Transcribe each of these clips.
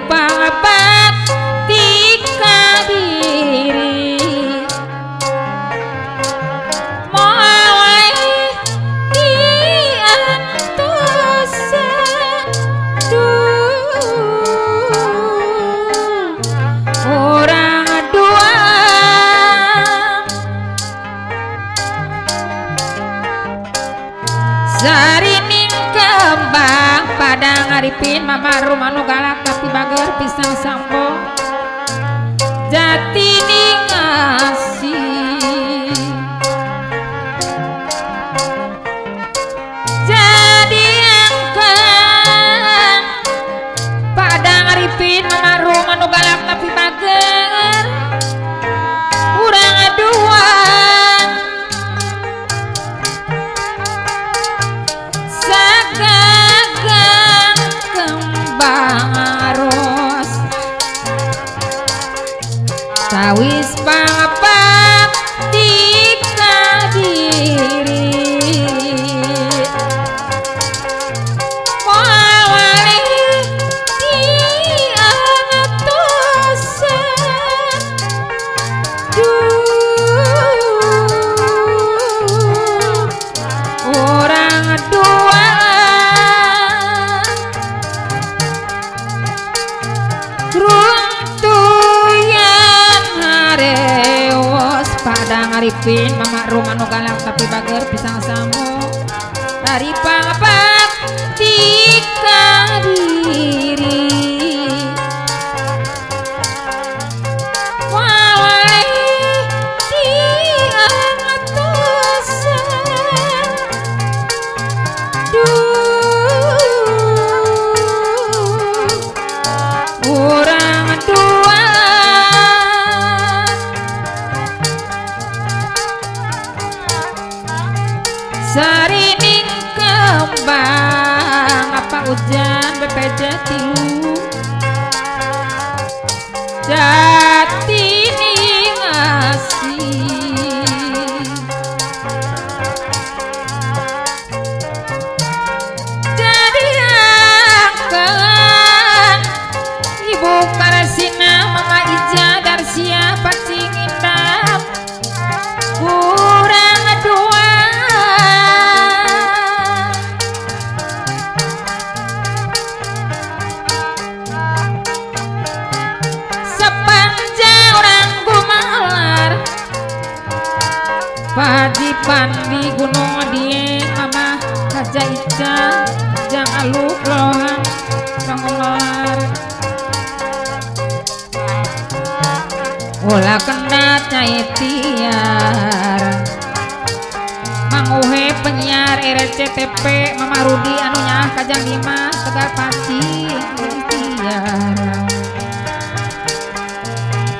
papat tika diri moal diantosan duh orang dua sarining kembang padang aripin mama rumah nu galak tapi bager pisang sambo jati ngasih jadi angkan padang aripin mama rumah nu galak tapi bager urang aduan sagagang kembang aros sawis papat tika diri moal diantosan duh orang dua runtuyan harewos padang aripin mama rumah nu galak tapi bager pisang sambo dari papat tika diri wawai diantosan duh orang dua sarining kembang apa hujan BPJ tilu jati ngasih jadi angkan ibu Karsina mama Ija Darsia pacing indap kurang dua sepanjang orang gumalar Paji Pandi Gunung Dieng mama Haja Ica jang aluk lohan pangular ulah kena cai tiar Manguhe penyiar RCTP Mama Rudi anu nyaah kajang Dimas Tegal Pacing tiar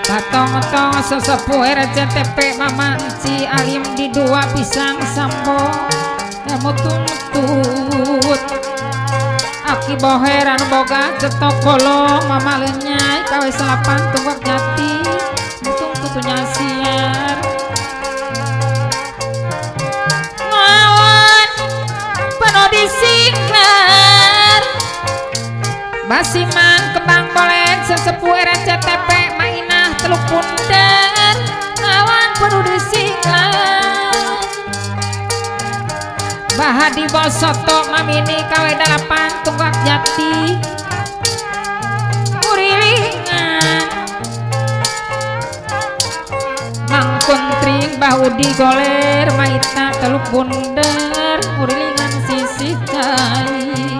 Patong-tong sesepuh RCTP Mama Enci Alim di dua pisang sambo mutut Aki boher anu boga cetok bolong Mama lenyai kawe selapan tunggak jati mutung tutunya siar ngawan penuh disingkar Basiman kembang bolen sesepuh RCTP Mainah teluk pundar ngawan penuh disingkar Bahadi Bosoto Mamini kawe dalapan tunggak jati Urilingan Mangkuntring Bahudi goler Maita teluk bundar Urilingan sisi cai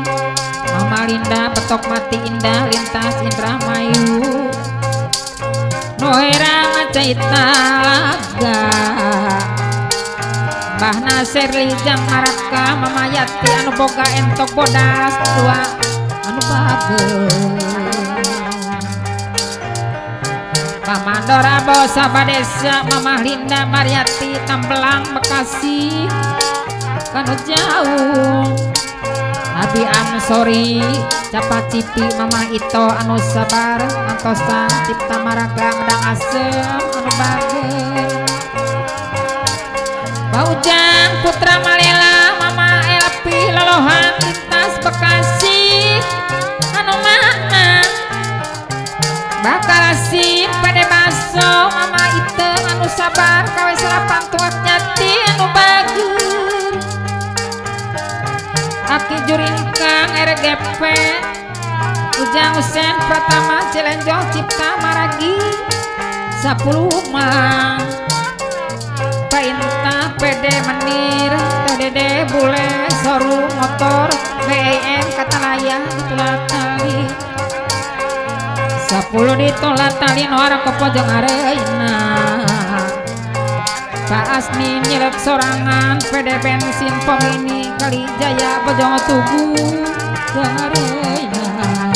Mama Linda petok mati indah lintas Indramayu Noera macaita laga Mbah Nasir Lijang Maraka Mama Yati anu boga entok bodas tua anu bager Mama Dora Bosa Badesa Mama Linda Mariati Tambelang Bekasi kanu jauh Abi Ansori Capacipi Mama Ito anu sabar antosan Cipta Maraga Medang Asem anu bager Baujang Putra Malela Mama Elpi Lolohan lintas Bekasi anu mana Bakal asim pada baso mama iteung anu sabar kawe salapan tuak nyati anu bager. Aki Juringkang RGP Ujang Husen Pratama Cilenjong Cipta Maragi 10 mang Painta PD Menir TDD Bule Soru Motor BIM Katalaya ditolak tali 10 ditolak tali noara kopojong areuna Pak Asmin nyelek sorangan PD bensin Pomini Kalijaya Bojong Tugu areuna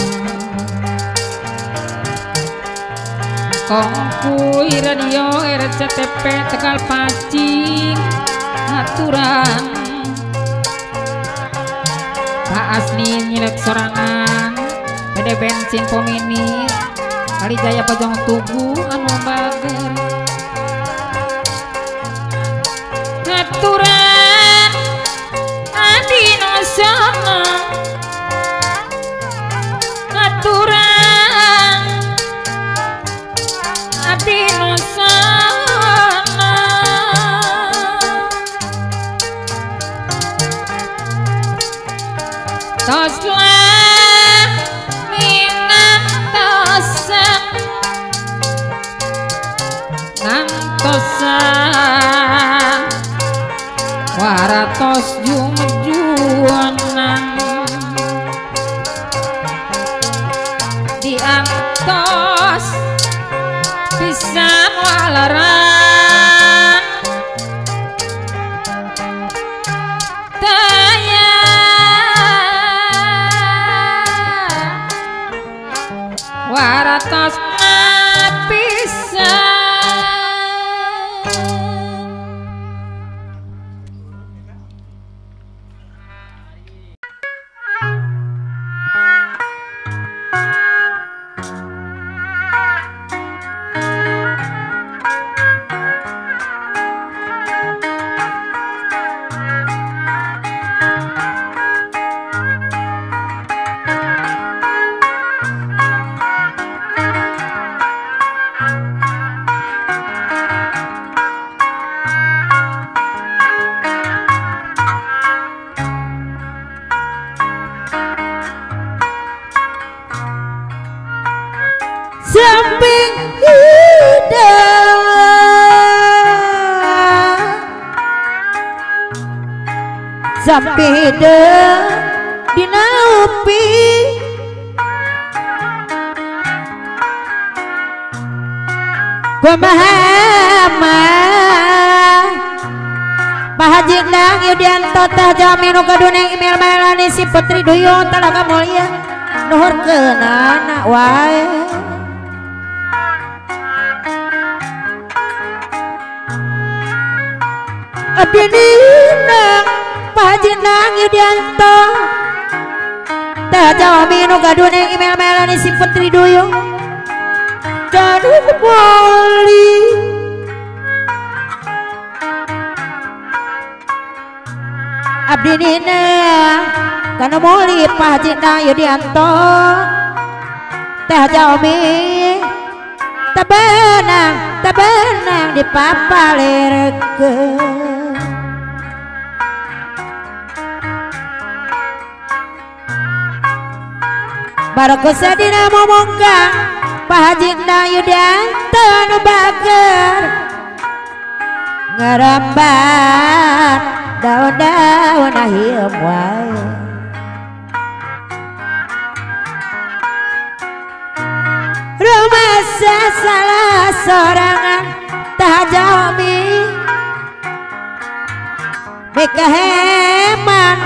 Kongkuy Radio RCTP Tegal Pacing aturan Pak Asmin nyelek sorangan PD bensin Pomini Kalijaya Bojong Tugu anu bager aturan adina sana aturan adina sana toslah minantosan ngantosan waratos jumejuanan diantos bisa walaran daya waratos bisa. Samping hidang samping hidang dina upi kumaha Pak Haji Endang Yudianto tah jamin nu kaduneng email melani si Putri Duyung Talaga Mulia nuhurkeunana wae. Abdi ninang Pak Haji Endang Yudianto tah jami nu gaduneng email melani si Putri Duyung jadu boli abdi ninang kana moli Pak Haji Endang Yudianto tah jami tabenang tabenang di papalirkeun. Barokosa dina momongkang Pak Haji Endang Yudianto nu bager ngerembat daun-daun ahiem wae. Rumasa salah sorangan tah jami mekaheman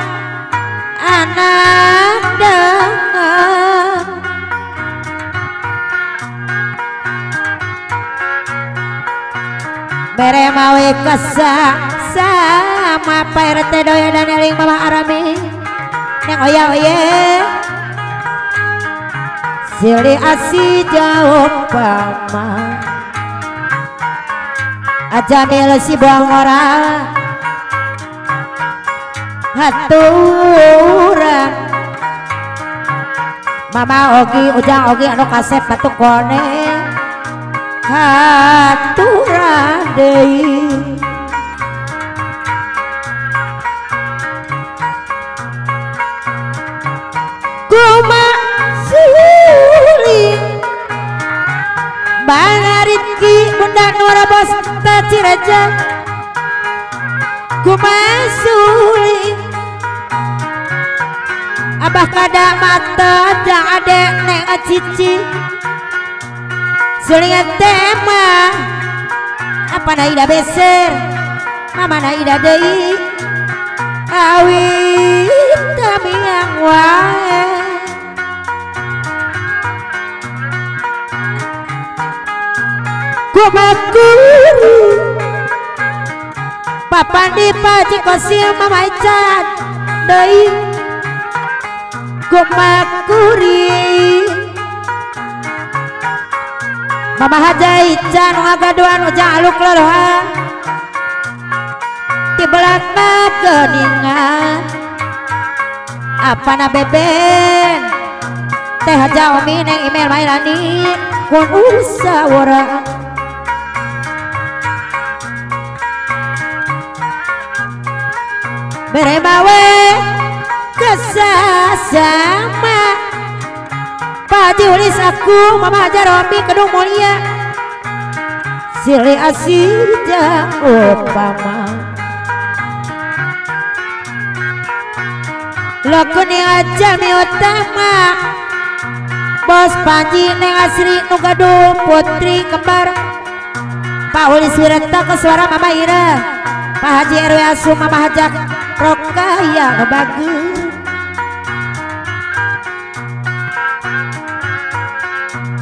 anak dengar bere mawe kesa sama Pak RT doya dan eling mama arami neng oya oye silih asih jauh pama ajamil si buang ora haturan Mama Ogi Ujang Ogi anu kasep batu koneng haturah deui kuma suling Bangaritki bunda Nura bos Taciraja kuma suling Abah kada mata jang adek neng cici sulingan tema apa naida beser mama naida deui awi tamiang wae kumakuri papandi paji kosil mama ican deui kumakuri Mama Haja Ican ngagaduan ujang aluk lolohan tibelat mageningan apa na beben teh Haja Omi neng email mailani kun usawara bere bawe kesasama Paji ulis aku Mama Haja Romi Kedung Mulia silih asih upama lakoni aja mi utama bos Panji neng asri nu gaduh putri kembar Pak Ulis Wiranta ke suara Mama Ira Pak Haji RW Asu Mama Haja Rokaya nu bagus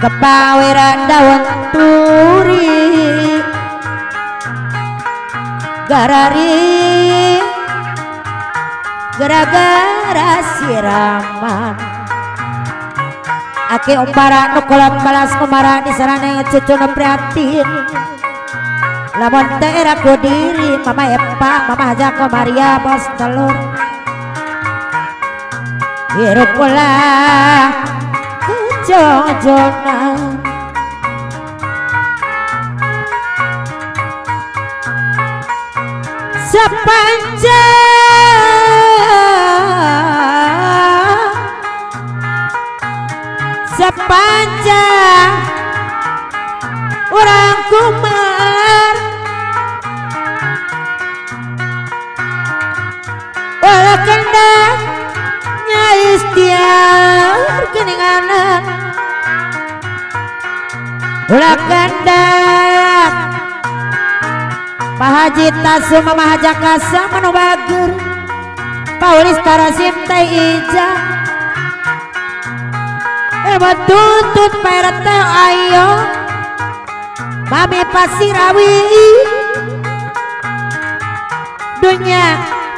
kepaweran daun turi garari gara-gara siraman ake umpara nu kolot balas kumara di sarana cucu nu prihatin lamun teu era ku diri Mama Epa Mama Haja Maria bos telur hirup ulah jona sepanjang sepanjang orang kumar wala kendang istiar keninganan ulah kandak Pak Haji Tasu Mama Haja Kasa manu bager Paulis Tarasim Teh Ija tuntut Pak RT ayo Mami Pasirawi dunya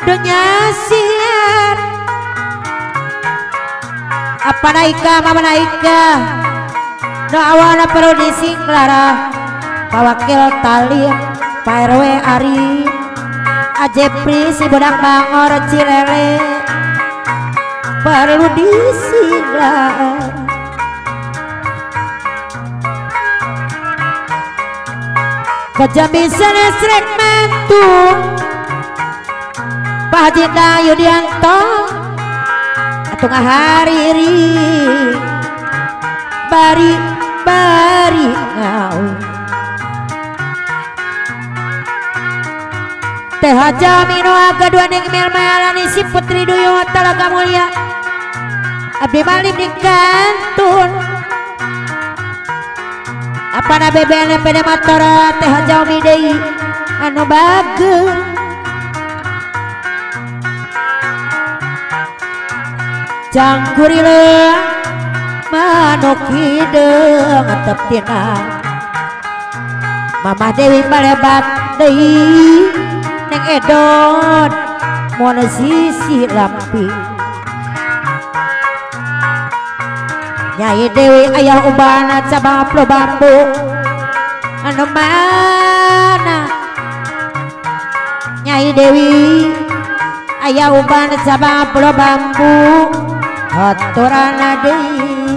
dunya siar apa naika mama naika no awana perlu disinglara Pak Wakil Talim Pak RW Ari Ajepri si budak bangor Cilele perlu disinglar Kejambi senesrek mantu Pak Haji Dayudianto atuh ngahariri bari bari ngau Teh Haja Mino aga dua neng melmalani si putri duyung talaga mulia abdi malim di kantun apa na BBN PD motor Teh Haja Umi deui anu bager cangkurileung manuk hideung tep tina Mama Dewi malebat deui neng edon mun sisi lampi Nyai Dewi ayah ubana cabang plo bambu anu mana Nyai Dewi ayah ubana cabang plo bambu haturana deui.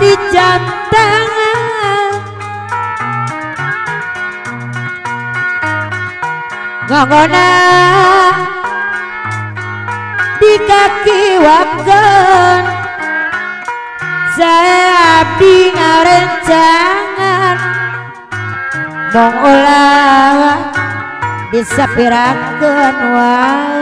di jantangan ngongona di kaki waken saya abdi ngarencangan mong ulah disapirakeun wae.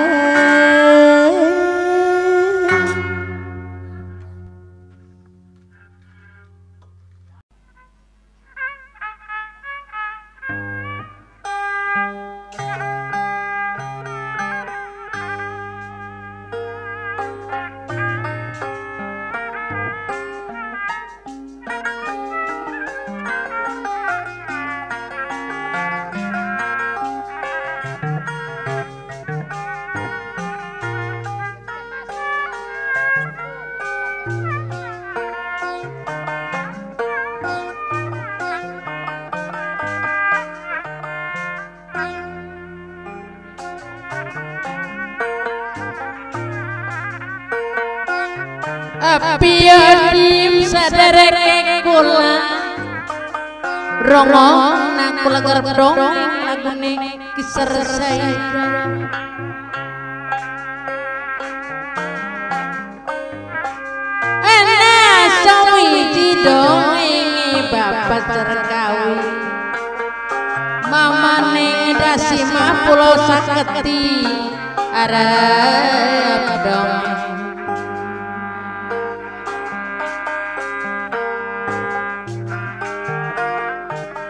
Api sadereke kula rongong nang kula dongeng lagune kiser saya. Ana sawiji dongeng bapak Serkawi mamane Dasima Pulau Saketi arep dongeng.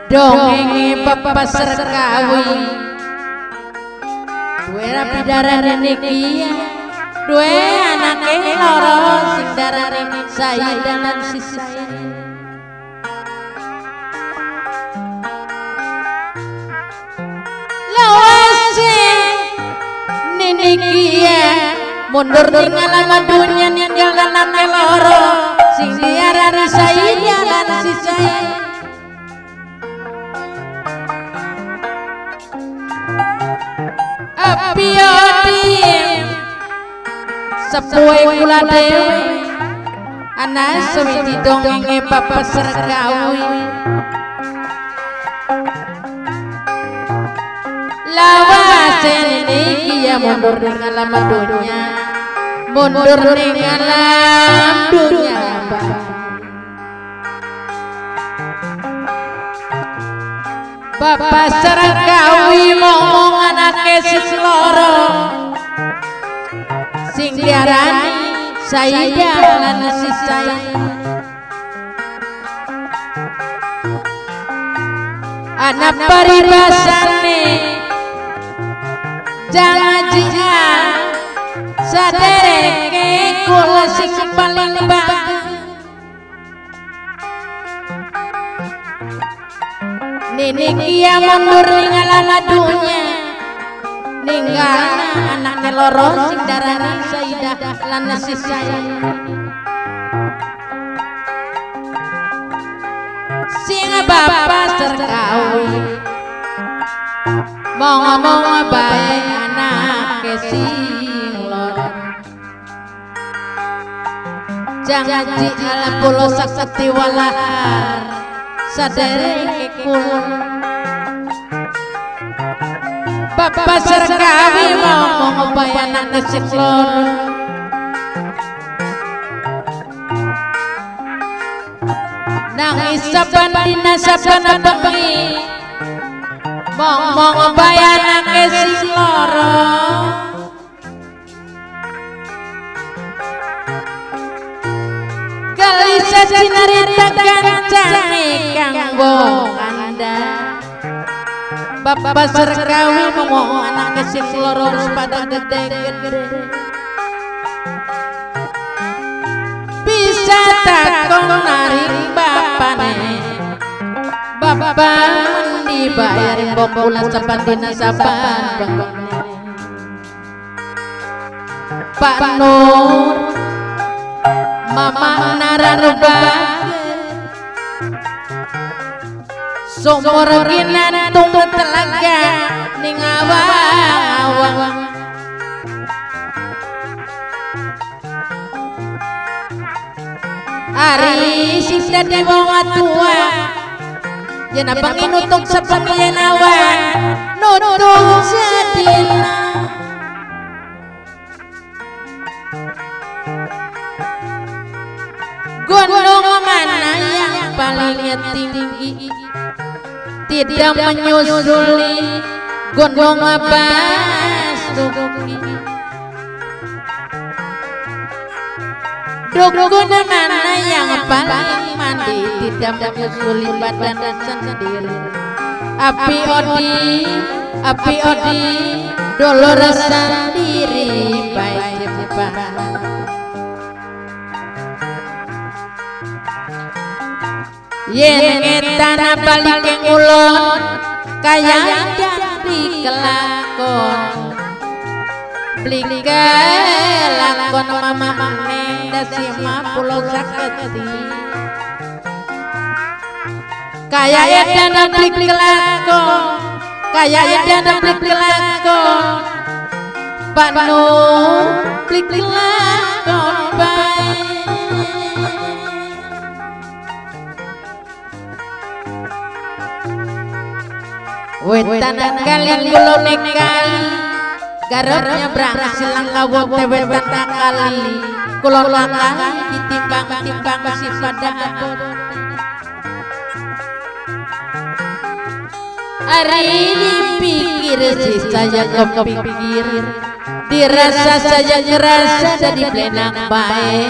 Dongenge Bapak Serkawi duwe rapi darane niki duwe anake loro sing darane Saida lan Sisai. Lawase ninikia mundur ning alam dunya ninggal anake loro sing diarani Saida lan Sisai. Sepuhe kula dhewe ana sewiji dongenge Bapak Serkawi lawase niki ya mundur ning alam dunya mundur ning alam dunya. Bapak Serkawi ngomong anake sing loro sing diarani Saida lan Sisai. Ana paribasane jangan jia sadereke kula sing paling bagus. Nini kia mundur ning alam dunya ninggal anake loro sing darani Saidah lan Sisai. Sing Bapak Serkawi mong-mong bae anake sing loro jangan jial pulo sakti walahar sadereke kula. Bapak Serkawi ngomong bae anake sing loro nangis saban dina saban bengi mong-mong bae anake sing loro. Gelisah cinarita kancane kanggo kandha Bapak Serkawi ngomong anake sing loro wis pada gede-gede bisa takon naring bapane bapak mendi bayarin bokula saban dina saban bengine. Pak Nur mama nararuba sumur ginantung telaga ning awang-awang ari sing sing dadi wong tua yen bengi nutuk sepengi yen awan nutuk sedina gunung mana yang paling tinggi tidak menyusuli gunung Basuki dukun mana yang paling mandi tidak menyusuli badan sendiri api odi dolor sendiri baik cepat yen ngetan balik ngulon kaya bli kelakon bli kelakon mama neng dasima pulau saketi kaya edan bli kelakon kaya edan bli kelakon Pak Nur bli kelakon bae wetan kali kulone kali garap nyebrang silang kawote wetan kali kulon kali ditimbang-timbang si pada abot ari dipikir si saya kepikir dirasa saya ngerasa jadi plenang bae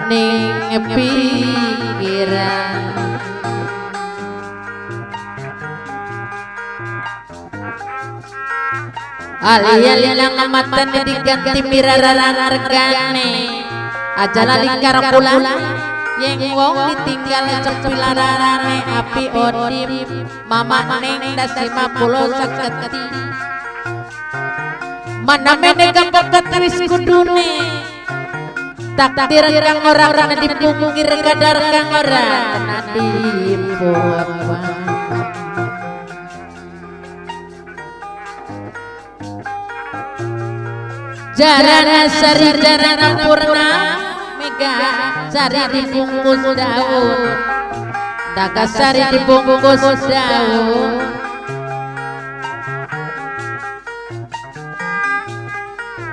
ning pikiran ali-ali ngamatan diganti miraran regane aja lali karo kula yen wong ditinggal cepilarane api odim mama neng dasima pulo saketi mana mene kepeket wis kudune takdir kang ora kena dipungkir kadar kang ora kena dipuapa jarana sari jarana purna mega sari dibungkus daun daga sari dibungkus daun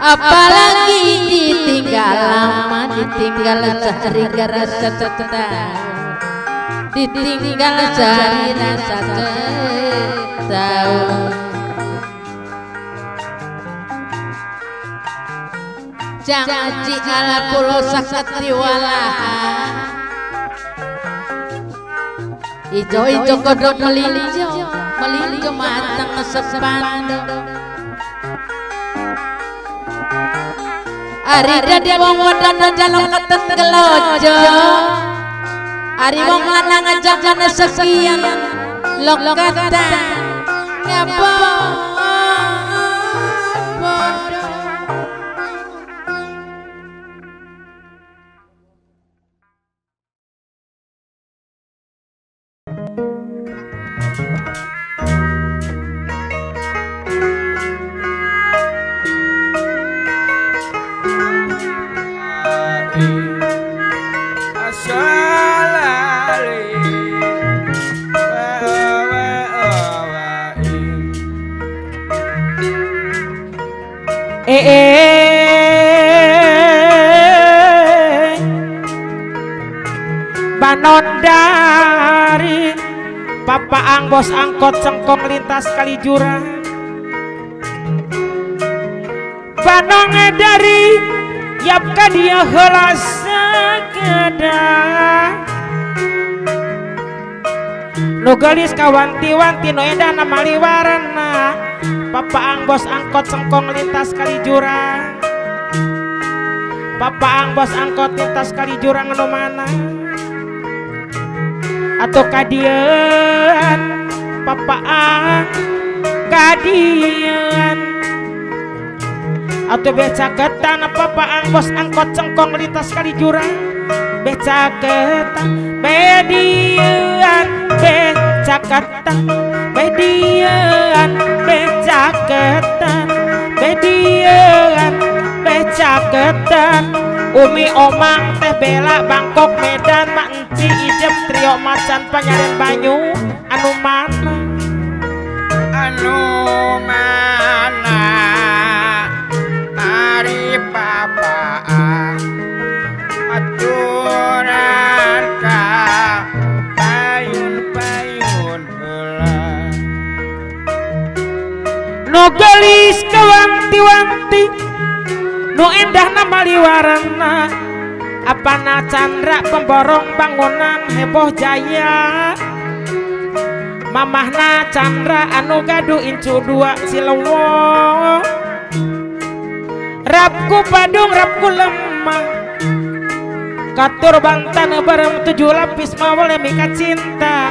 apalagi ditinggal lama ditinggal sehari rasa setahun ditinggal sehari rasa setahun jangan ala pulau sakti walahan ijo-ijo kodok melinjo melinjo matang sepando ari dadi wong wadon jaluk keten gelojo ari wong lanang aja sekian lokatan ngapa Banon dari Papaang bos angkot cengkong lintas kali jurang Banong dari yap kadia heula sakedah nu geulis kawanti-wanti nu edana maliwarana Papaang bos angkot cengkong lintas kali jurang Papaang bos angkot lintas kali jurang nu mana atau kadian papaang kadian atau becaketan papaang bos angkot cengkong lintas kali jurang becaketan bedian becaketan bedian becaketan bedian becaketan Umi Omang Teh Bella Bangkok Medan Mak Putih Ijem Trio Macan Panyaren Banyu anu mana anu mana ari papa aturan ka payun-payun heula nu geulis kawanti-wanti nu endahna maliwarana apana Chandra pemborong bangunan heboh jaya mamahna Chandra anu gaduh incu dua Cilewo rabku Badung rabku lemah katur Bantan bareng 7 lapis mawale mika cinta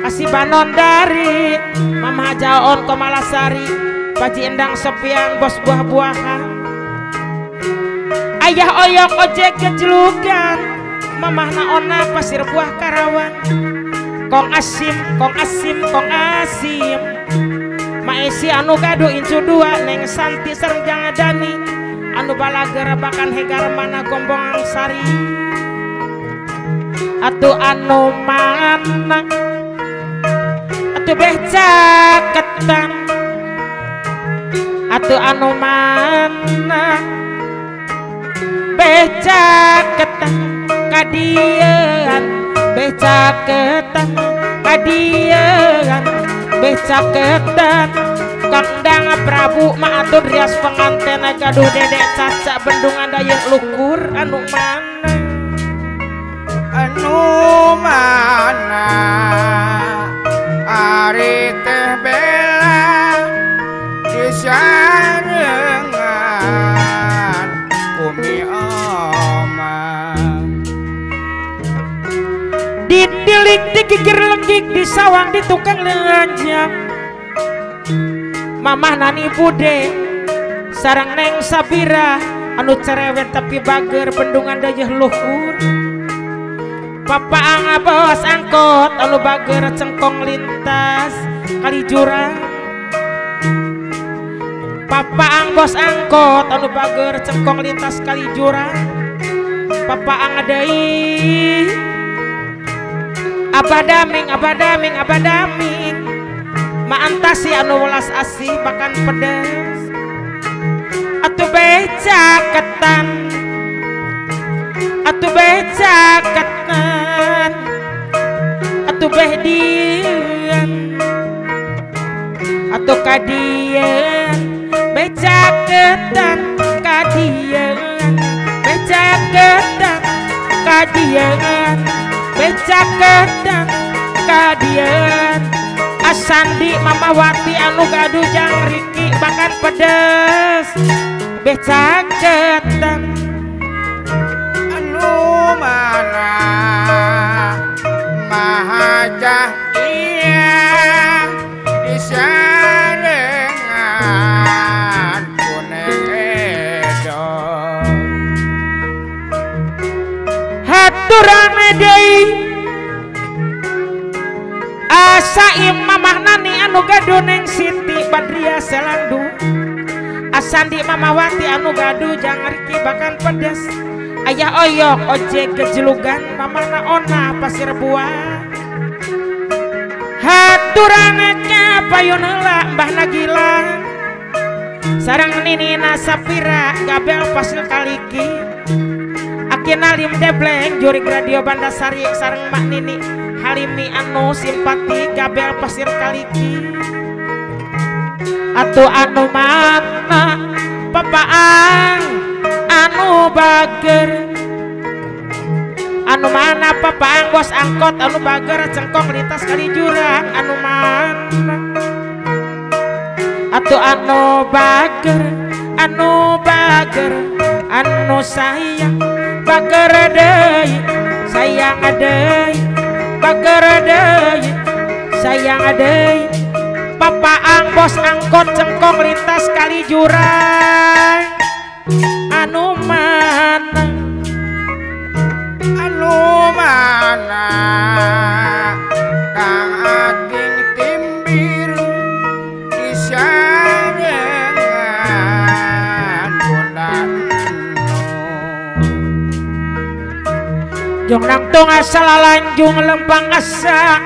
kasih banon dari Mamah Jaon Komalasari Paji Endang Sopian bos buah-buahan ayah oyok ojek kejelukan mamahna ona pasir buah Karawang kong asim kong asim kong asim maesi anu gaduh incu dua neng Santi sareng Jangadani anu balager bahkan hegar mana gombong sari atuh anu mana atuh beh caketan atuh anu mana beh caketan kadieuan beh caketan kadieuan beh caketan Kandang Prabu ma atur rias penganten gaduh dedek caca bendungan dayeuh lukur anu mana anu mana ari teh bela disarengan umi oma didilik digigir legik di sawang di tukang lenjang mamah nani bude sarang neng Sabira anu cerewet tapi bager bendungan dayeuh luhur papa angabos angkot anu bager cengkong lintas kali jurang papa angbos angkot anu bager cengkong lintas kali jurang papa angadai abadaming abadaming abadaming maantasi anu welas asih makan pedes atuh becaketan atuh becaketan atuh beh dian atuh kadian becaketan kadian becaketan kadian becaketan kadian Asandi Mama Wati anu gaduh jang Riki makan pedes becaketan anu mana mahajah iya disarengan kuneng edo haturane deui Asaim Mamah Nani anu gaduh neng Siti Badriah Selandu Asandi Mama Wati anu gaduh jang Riki bahkan pedes ayah oyok ojek kejelugan mamahna ona pasir buah haturane ka payun heula mbah Nagila sareng ninina Sapira gabel pasir kaliki akina lim debleng jurig radio Bandasari sareng mak nini Halimi anu simpati gabel pasir kaliki atuh anu mana papaang anu bager anu mana papaang bos angkot anu bager cengkong lintas kali jurang anu mana atuh anu bager anu bager anu sayang bager deui sayang deui bager deui sayang deui papaang bos angkot cengkong lintas kali jurang anu mana anu mana kang ating timbir disarengan bunda Jongnang Atuh ngasalalanjung lempang asa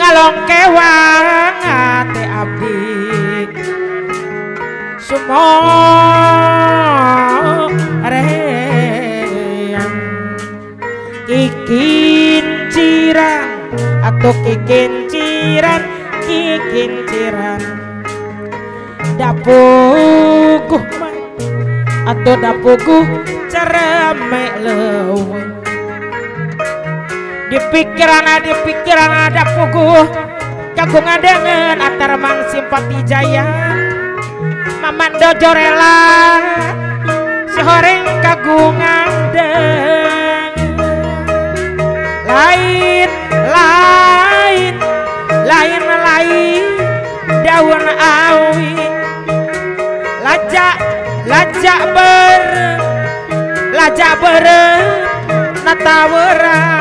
ngalongkewang ate abdi sumoreang kikinciran atau kikinciran kikinciran dapuguh atau dapuguh cereme leuweung di pikiran ada puguh kagungan dengan antar mang simpati jaya maman dojo rela sehoreng kagungan dengan lain lain lain lain daun awi lajak lajak ber lajak ber natawerang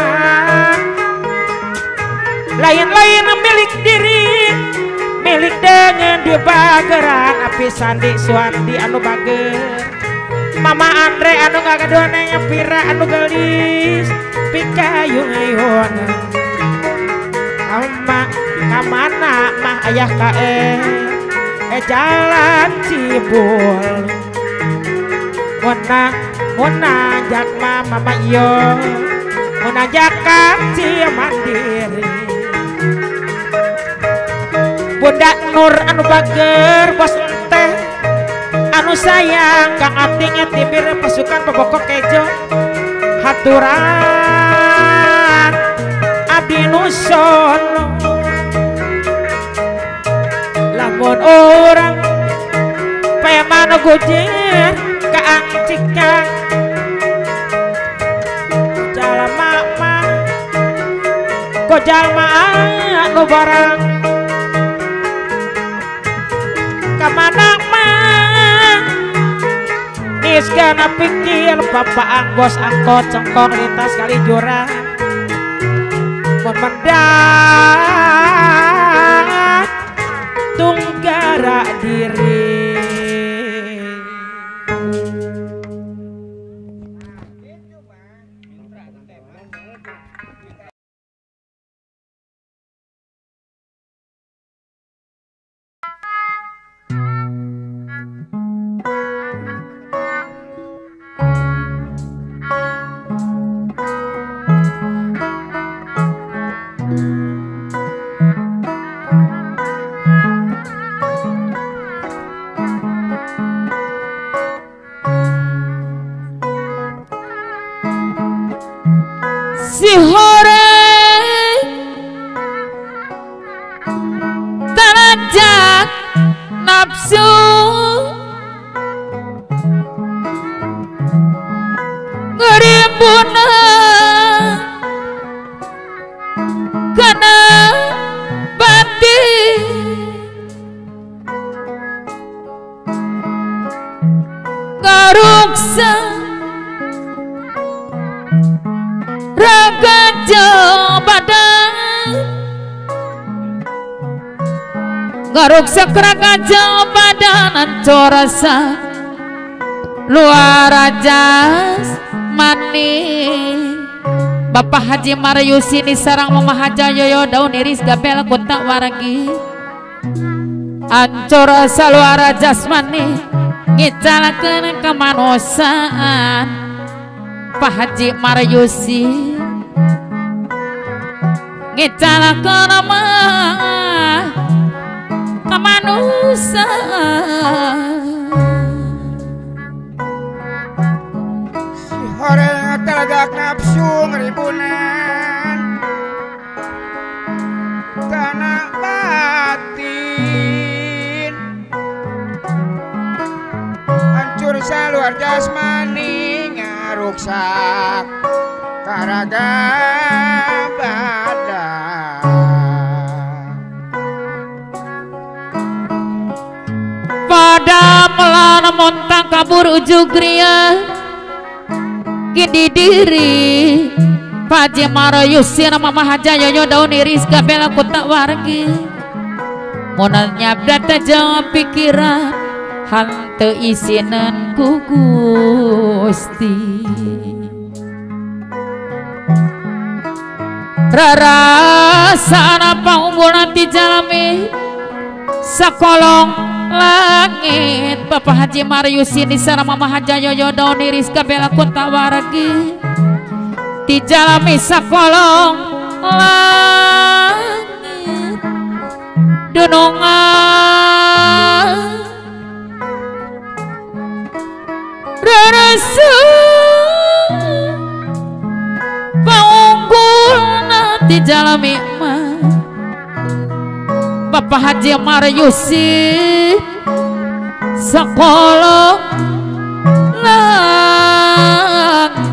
lain-lain milik diri milik dengan di bageran api sandi suandi anu bager mama Andre anu ngagaduh neng pira anu gelis pikayung ayona ama kamana mah ayah kae jalan Cibul mona mona jak mama iyo mona jak ka Cimandiri Bunda Nur anu bager bos enteh anu sayang kang ating tibir pasukan pebokok kejo haturan abdi nu sono lamun orang peman gujer kaangcikan jalma mah gojalma anu barang kamana mah nisgana pikir bapak anggos angkot cengkong lintas kali jurang mun mendak tunggara diri. Si horeng tarajak nafsu ngerimbuna kana batin ngaruksa raga badan ngaruksak raga badan ancorasa luar jasmani. Bapak Haji Maryusi ni sarang Mama Haja Yoyo daun iris gabel kota wargi ancorasa luar jasmani ngicalakeun kemanusiaan. Pak Haji Maryusi ngicalakeun mah kemanusiaan. Si horeng telagak nafsu ngeribunan kana batin hancur saluar jasmani ngaruksak karaga badan. Pada melana montang kabur ujug ria gini diri Paji Maryusi Mama Haja Yoyo daun iris gabel kota wargi munal nyabda tajam pikiran hanteu isinan ku Gusti. Rarasana paunggul nanti jalami sakolong langit. Bapak Haji Mariusin di sareng Mama Haja Yoyo daun iris kabela kota wargi di jalami sakolong langit dunungan rarasa paunggul nanti jalami mah. Bapak Haji Mariusin sakolong langit.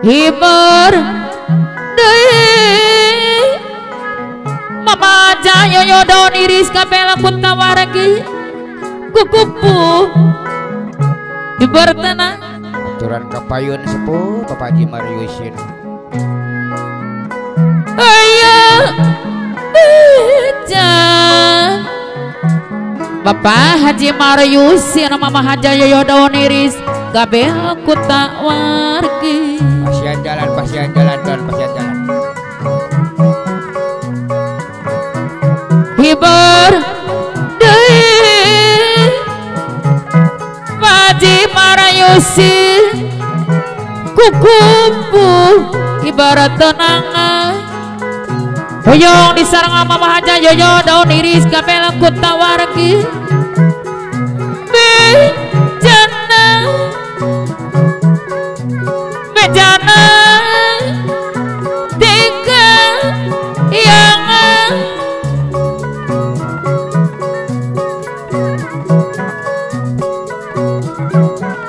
Hiber deui Mama Jayo daun iris kabela kunta wargi kukupu hiber tenang aturan kapayun sepuh Bapak Haji Mariusin. Aya beja Bapak Haji Mariusin Mama Haja Yoyo daun iris kabel kuta wargi. Pasian jalan, pasian jalan, don, pasian jalan. Hiber deui Haji Mariusin kukupu ibarat tenangan. Hoyong disareng Mama Haja Yoyo daun iris kabel kuta wargi. Bejana bejana tiga yang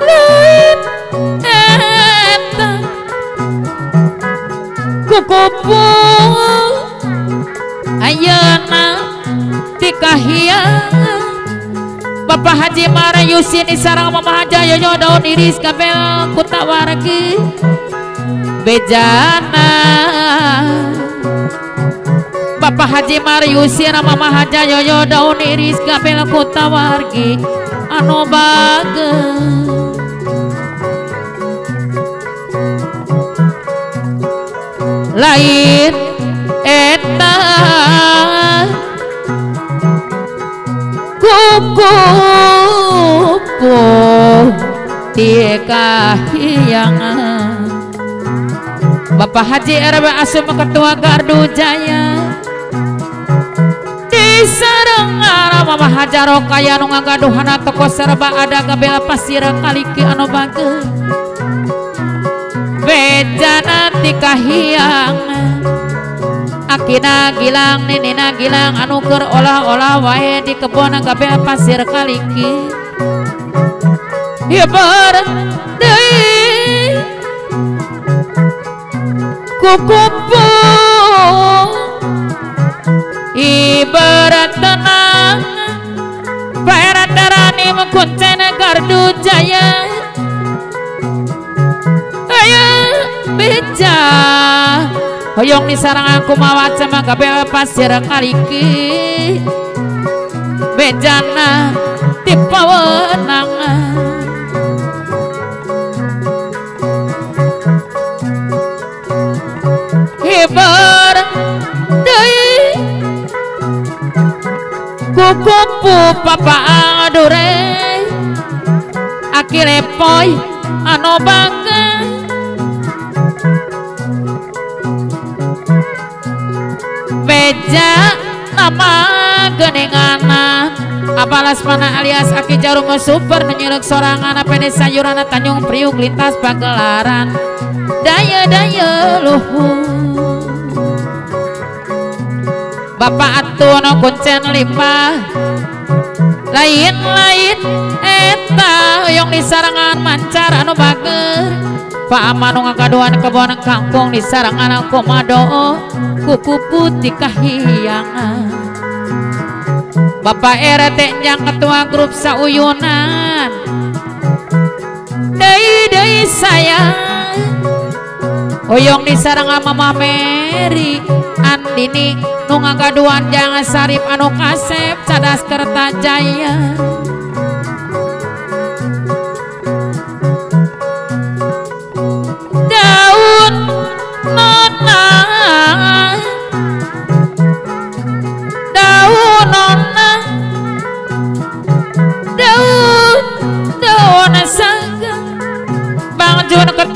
lain eta kukupu ayeuna tikahiangan. Bapak Haji Mariusin sareng Mama Haja Yoyo daun iris kabel kuta wargi bejana. Bapak Haji Mariusin Mama Haja Yoyo daun iris kabel kuta wargi anu bager. Lain eta kukupu tikahiangan. Bapak Haji RW Asum Ketua Gardu Jaya di sareng Mama Haja Rokaya nu ngagaduhana toko serba ada gabel pasir kaliki anu bager bejana tikahiangan. Akina gilang ninina gilang anu keur olah-olah wae di kebon gabel pasir kaliki. Hiber deui kukupu ibarat tenang perandarani mengkuncen Gardu Jaya. Aya beja hoyong disarang aku mawa sama gabel pasir kaliki bejana tipawenangan. Hiber deui kukupu papa adure akire poy anu bangga beja nama genengana abalas mana alias aki jarum super nyelek sorangan pede sayurana Tanjung Priuk lintas pagelaran daya-daya luhur. Bapak atuh no kuncen limpah lain-lain eta hoyong disarangan mancar anu bager. Pak Amanu ngagaduhan kebon kangkung disarangan komado kuku putih kahiyangan. Bapak RT yang ketua grup sauyunan deui-deui sayang hoyong disarangan Mama Mary Andini nu ngagaduhan jangan Sarip anu kasep cadas Kertajaya.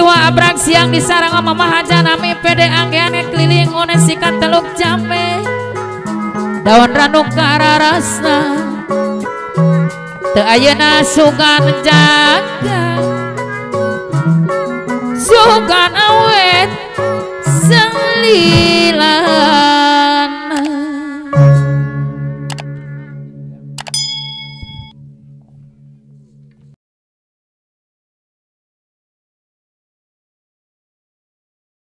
Tua abrag siang di sarang Mama Haja Nami pede anggeane keliling one sikat Teluk Jambe daun ranu kararasna teu ayeuna sugan jaga.